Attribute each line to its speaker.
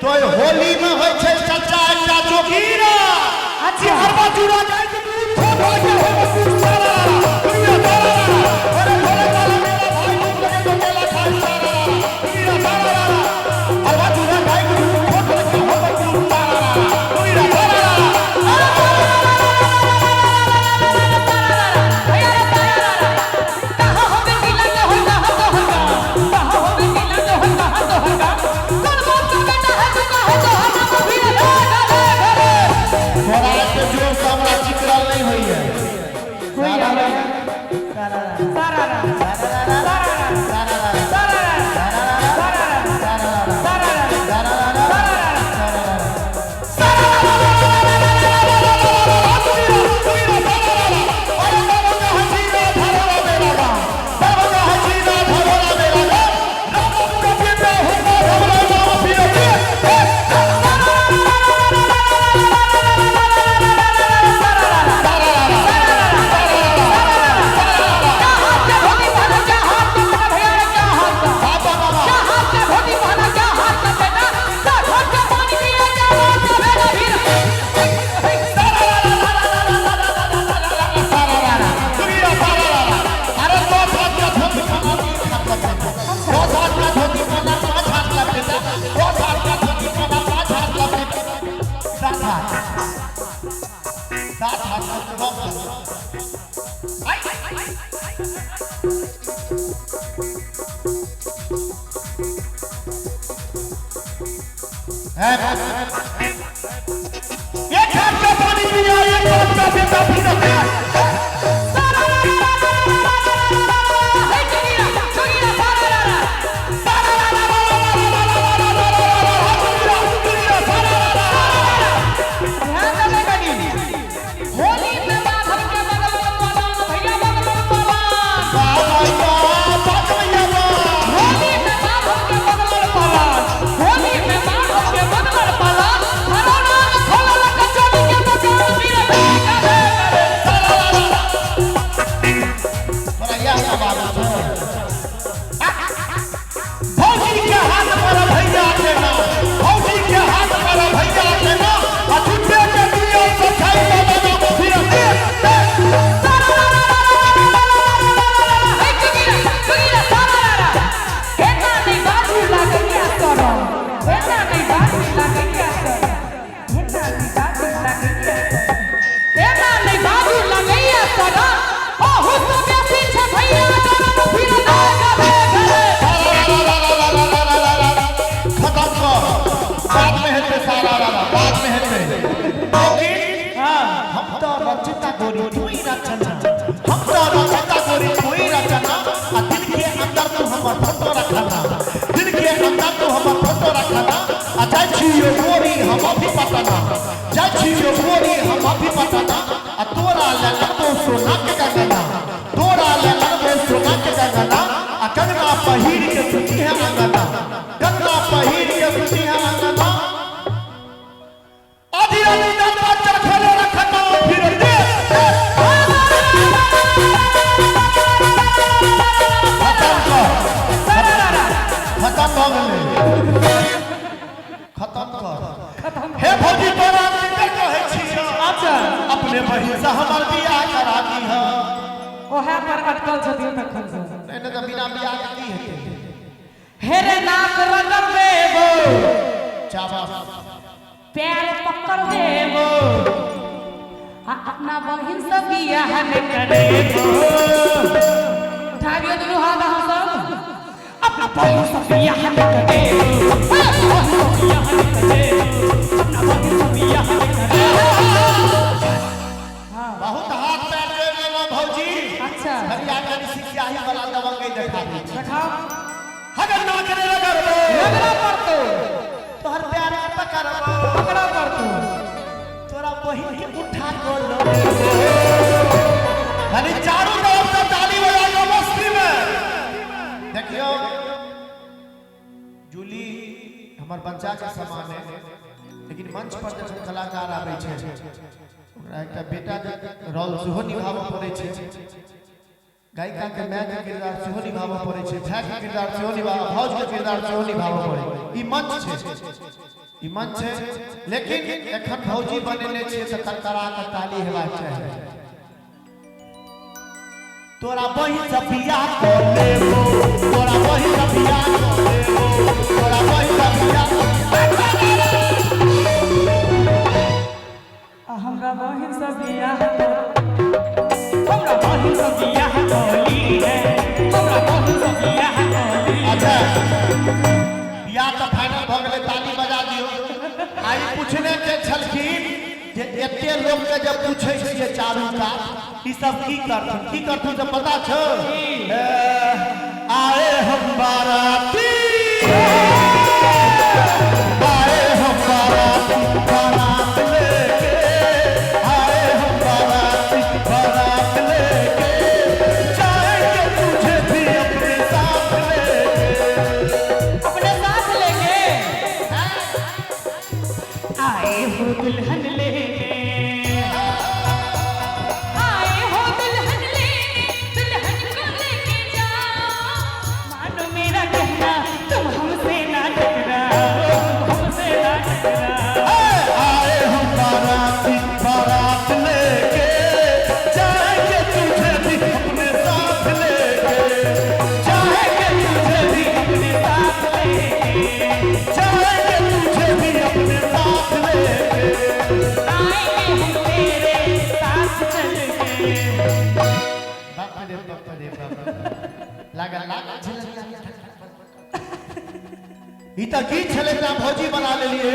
Speaker 1: तो होली में होइ छै चचा एकटा जोगीरा।
Speaker 2: अच्छा।
Speaker 1: अरबा चूड़ा जाय के दूध छोट होइ छै होय बस सारा दुनिया सारा अरे भोले वाला मेरा भाई लोग लगे तो केला खाए सारा दुनिया सारा अरबा चूड़ा जाय के दूध छोट होइ छै होय बस सारा दुनिया सारा।
Speaker 2: कहाँ होबे गीला के होय कहाँ तोहर गाँव, कहाँ होबे गीला के होय कहाँ तोहर गाँव, कौन बाप का बेटा है तू कहाँ तोहर नाम भी रे घरे घरे।
Speaker 1: तोरा एते जोर से हमरा चिकरल नहि होइए।
Speaker 2: सारा सारा सारा सारा सारा सारा सारा। क्या हाथ का धोती पहना, क्या हाथ का पहना भैया रे, क्या हाथ का, क्या हाथ का धोती पहना, क्या हाथ का बेटा, क्या हाथ का पानी पिया, क्या हाथ का बेटा फिर।
Speaker 1: एक हाथ का पानी पिया, एक हाथ का बेटा पीना।
Speaker 2: हे जोगीरा जोगीरा सारा रा ध्यान देने कनी। होली में माधव के बदल पलान भैया, बदल पलान। होली में माधव के बदल पलान, होली में माधव के बदल पलान, हरोना खोलल कचौड़ी के दुकान फिर घरे घरे।
Speaker 1: भौजी के हाथ पर भैया के नाम, भौजी के हाथ पर भैया के नाम, आ झूठे के दियो सखाई बाबा नाम फिर दे दे।
Speaker 2: हे जोगीरा जोगीरा सारा रा एना नहीं बाजू लागैया सरो, एना नहीं बाजू लागैया सरो, एना नहीं बाजू लागैया सरो, एना नहीं बाजू लागैया सरो, ओहू तो बेसी छै भैया गरम फिर दे घरे घरे।
Speaker 1: खत्म कर, बाद में हेतै सारा रारा, बाद में हेतै। लेकिन हम तो रचिता गोरी तू ही रचना, हम तो रचिता गोरी तू ही रचना, आ दिल के अंदर तू हमर फोटो रखना, दिल के अंदर तू हमर फोटो रखना, आ जाइ छियो गोरी हम अभी पटना, जाइ छियो गोरी हम अभी पटना, आ तोरा ले अनबो सोना के कंगना, तोरा ले अनबो सोना के कंगना, आ कंगना पहिर के सुती है अंगना, कंगना पहिर के सुती है अंगना। आधी रात का बच्चा खेले रखना फिर दे दे। खत्म कर, खत्म भऽ गेलै, खत्म कर। हे भौजी तोरा के कहै छियौ,
Speaker 2: अच्छा।
Speaker 1: अपने बहिन से हमर बियाह करा दीह।
Speaker 2: ओहे पर अटकल छथिन तखन से।
Speaker 1: नहि नहि तऽ बिना बियाह के की हेतै?
Speaker 2: हेरे नाक रगड़ देबो,
Speaker 1: चाबस।
Speaker 2: पैर पकड़ देबो, आ अपना बहिन से बियाह नहीं करेबो। उठा दियो दुनू हाथ अहाँ सब। अपना बहिन से बियाह नहीं करेबो, अपना बहिन से बियाह नहीं करेबो, अपना बहिन से बियाह नहीं करेबो।
Speaker 1: बहुत हाथ पैर जोड़ि लेलहुँ भौजी।
Speaker 2: अच्छा।
Speaker 1: कनिया कनि सियाही वाला दबंगई देखा दै छी।
Speaker 2: देखाओ।
Speaker 1: अगर ना करे रगड़बो,
Speaker 2: रगड़ा पड़तो,
Speaker 1: तोहर प्यार के पकड़बो,
Speaker 2: पकड़ा पड़तो,
Speaker 1: तोरा बहिन के उठा को लो। खाली चारू तरफ से ताली बजा के मस्ती में। देखियो जूली हमर बच्चा के समान है, लेकिन मंच पर जखन कलाकार आबै छै ओकरा एकटा बेटा के रोल सेहो निभाबऽ पड़ै छै, गायिका के माय के किरदार सेहो निभाबऽ पड़ै छै, भाय के किरदार सेहो निभाबऽ, भाउज के किरदार सेहो निभाबऽ पड़ै। ई मंच छै। ई मन छै, लेकिन एखन भौजी बनेने छियै तऽ करकरा के ताली हेबाक चाही। तोरा बहिन से बियाह कऽ लेबो, तोरा बहिन से बियाह कऽ लेबो, तोरा बहिन से बियाह।
Speaker 2: आ हमरा बहिन से बियाह, हमरा बहिन से बियाह कली है, हमरा बहिन से बियाह कली।
Speaker 1: अच्छा, बियाह तऽ फाइनल भऽ गेलै, ताली बजा दियौ। आ ई पूछने के छलखिन जे एते लोक के जब पूछै छियै चारू कात ई सब की करथुन, की करथुन से पता छौ? आए हम बाराती, आए हम बाराती, बारात लेके आए हम बाराती, बारात लेके जाएंगे तुझे भी अपने साथ लेके।
Speaker 2: अपने साथ लेके आए हो दुल्हन लेने, आए हो दुल्हन लेने, दुल्हन को लेके जाओ। मानो मेरा कहना, तुम हमसे ना टकराओ, हमसे ना टकराओ।
Speaker 1: आए हम बाराती, बारात लेके जाएंगे तुझे भी अपने साथ लेके, जाएंगे तुझे भी
Speaker 2: अपने साथ लेके,
Speaker 1: जाएंगे तुझे भी अपने साथ लेके,
Speaker 2: आएंगे हम तेरे साथ चल के।
Speaker 1: बाप रे बाप रे बाप, लागल लागल छलै। ई तऽ की छलै, तऽ भौजी बना लेलियै।